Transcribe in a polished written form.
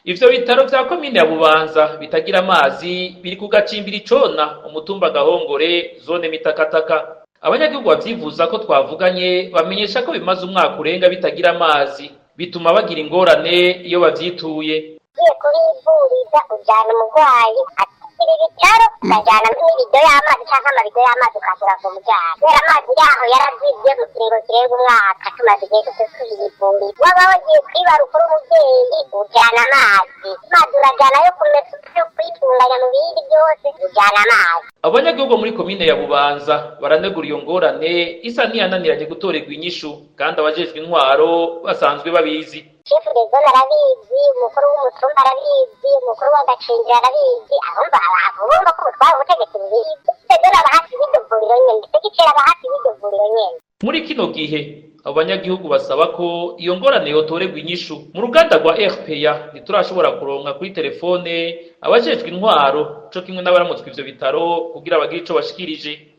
Ivyo bitaro vya komine ya Bubanza bitagira amazi biri ku gacimbiri Icona, umutumba Gahongore, zone Mitakataka. Abanyagihugu bavyivuza ko twavuganye bamenyesha ko bimaze umwaka urenga bitagira amazi, bituma bagira ingorane iyo bavyituye. Ugiye kubivuriza, ujyana umurwayi ibi bitaro, ukajyana n'ibido y'amazi cyangwa amabido y'amazi, ukashyira ku muryango, kubera amazi yaho yarazibye mu kiringo kirenga umwaka. Tumaze igihe tuhivuriza. Waba wagiye kwibaruka uri umubyeyi, ujyana amazi. Amazi urajyana yo kumesa, yo kwitunganya, mu bindi byose ujyana amazi. Abanyagihugu muri komine ya Bubanza baranegura iyo ngorane isa n'iyananiranye gutorerwa inyishu, kandi abajejwe intwaro basanzwe babizi. Chef de zone arabizi, umukuru w'umutumba arabizi, umukuru w'agacimbiri arabizi. Ahumva abantu bumva ko ubutwara ubutegetsi bubizi. De zone aba hafi y'iryo vuriro nyene, segiteri aba hafi y'iryo vuriro nyene. Muri kino gihe abo banyagihugu basaba ko iyo ngorane yotorerwa inyishu. Mu ruganda rwa RPA ntiturashobora kuronka kuri telefone abajejwe intwaro co kimwe n'abaramutswa ivyo bitaro kugira bagire ico bashikirije.